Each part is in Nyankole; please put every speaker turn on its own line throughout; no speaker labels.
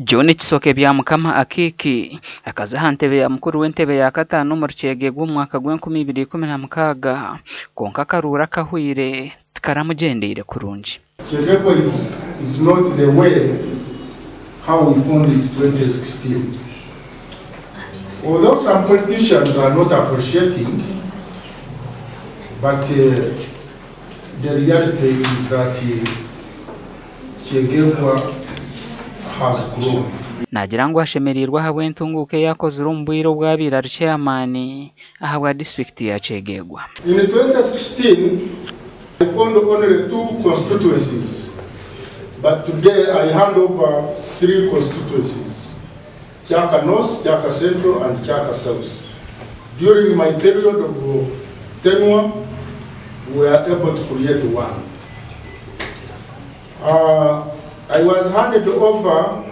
John Kisoke Byamukama Akiiki akaza aha ntebe ya mukuru w'entebe ya kataano omuri Kyegegwa omu mwaka gw'enkumi ibiri ikumi na mukaaga kwonka akaruuru akahweire tikaramugyendeire kurungi.
Kyegegwa is not the way how we found it 2016. Although some politicians are not appreciating, but the reality is that Kyegegwa has grown.
Naagira ngu ashemereirwe ahabw'entunguuka ei akozire omu bwire obu abaire ari chairman ahabwa disiturikiti ya Kyegegwa.
In 2016, I found only two constituencies, but today I hand over three constituencies, Kyaka North, Kyaka Central and Kyaka South. During my period of tenure, we were able to create one. I was handed over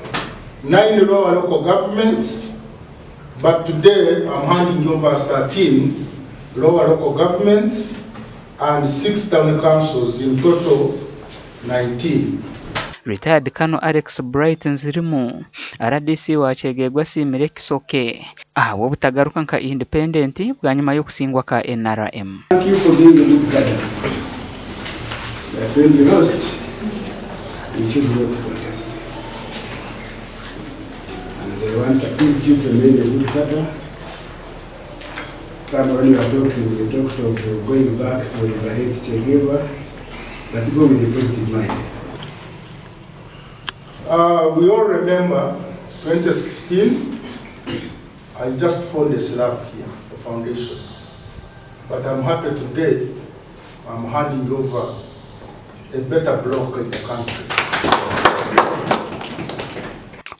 nine lower local governments, but today I'm handing over 13 lower local governments and six town councils, in total 19.
Retired Colonel Alex Bright Nzirimu, rdc wa Kyegegwa asiimire Ekisoke ahabw'obutagaruka nka independent bwanyima y'okusingwa aka NRM.
Thank you for being a good gardener. But when you lost, you choose not to contest. And they want to urge you to remain a good cadre. Some when you are talking, you talked of going back to liberate Kyegegwa, but go with a positive mind.
We all remember 2016, I just found a slab here, a foundation. But I'm happy today, I'm handing over a better block in the country.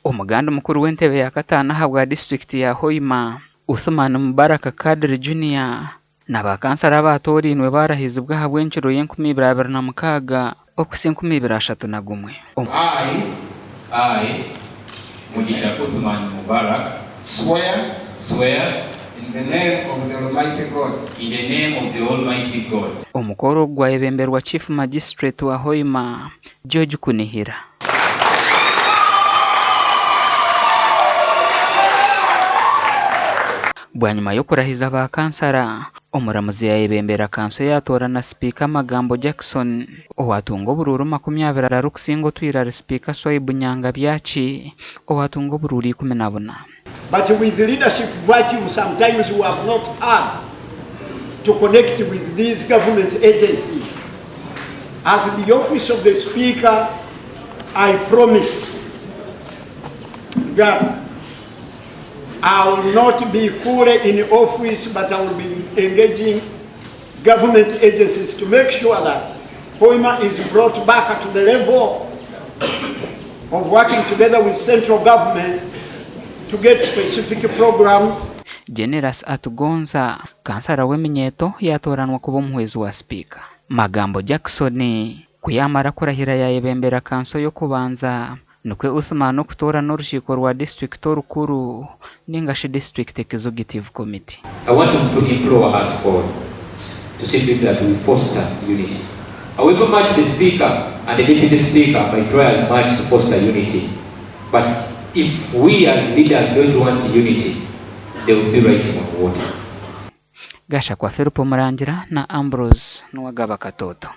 Omuganda mukuru w'entebe ya kataano ahabwa disiturikiti ya Hoima, Uthuman Mubaraka Kadri Junior na baakansara abaatoorainwe baarahizibwa ahabw'enkiro y'enkumi ibiri abiri na mukaaga okuhitsya 2031.
I,
I, Mugisha Uthuman Mubarak,
swear
swear
in the name of the Almighty God
in the name of the Almighty God.
Omukoro ogu gwayebemberwa Chief Magistrate wa Hoima, George Kunihira. Bwanyima y'okurahiza ba kansara, omuramuzi yayebembera kanso eyatoorana Sipiika Magambo Jackson owatunga oburuuru 20 arikusinga otwire ari Sipiika Swaibu Nyangabyaki owatunga oburuuru 14.
But with leadership vacuum sometimes we have not had to connect with these government agencies. At the office of the speaker, I promise that I will not be fully in office, but I will be engaging government agencies to make sure that Hoima is brought back to the level of working together with central government to get specific programs.
Generous Atugonza, kansara w'eminyeeto yaatooranwa kuba omuhwezi wa sipiika. Magambo Jackson ku yaamara kurahira yaayebembera kanso y'okubanza Nikwo Uthman okutoorana orukiiko rwa disiturikiti orukuru ninga shi District Executive Committee.
I want to implore us all to see to it that we foster unity. However much the speaker and the deputy speaker might try as much to foster unity, but if we as leaders don't want unity, they will be writing on water.
Gashakwa Philip Murangira na Ambrose Nuwagaba Katoto.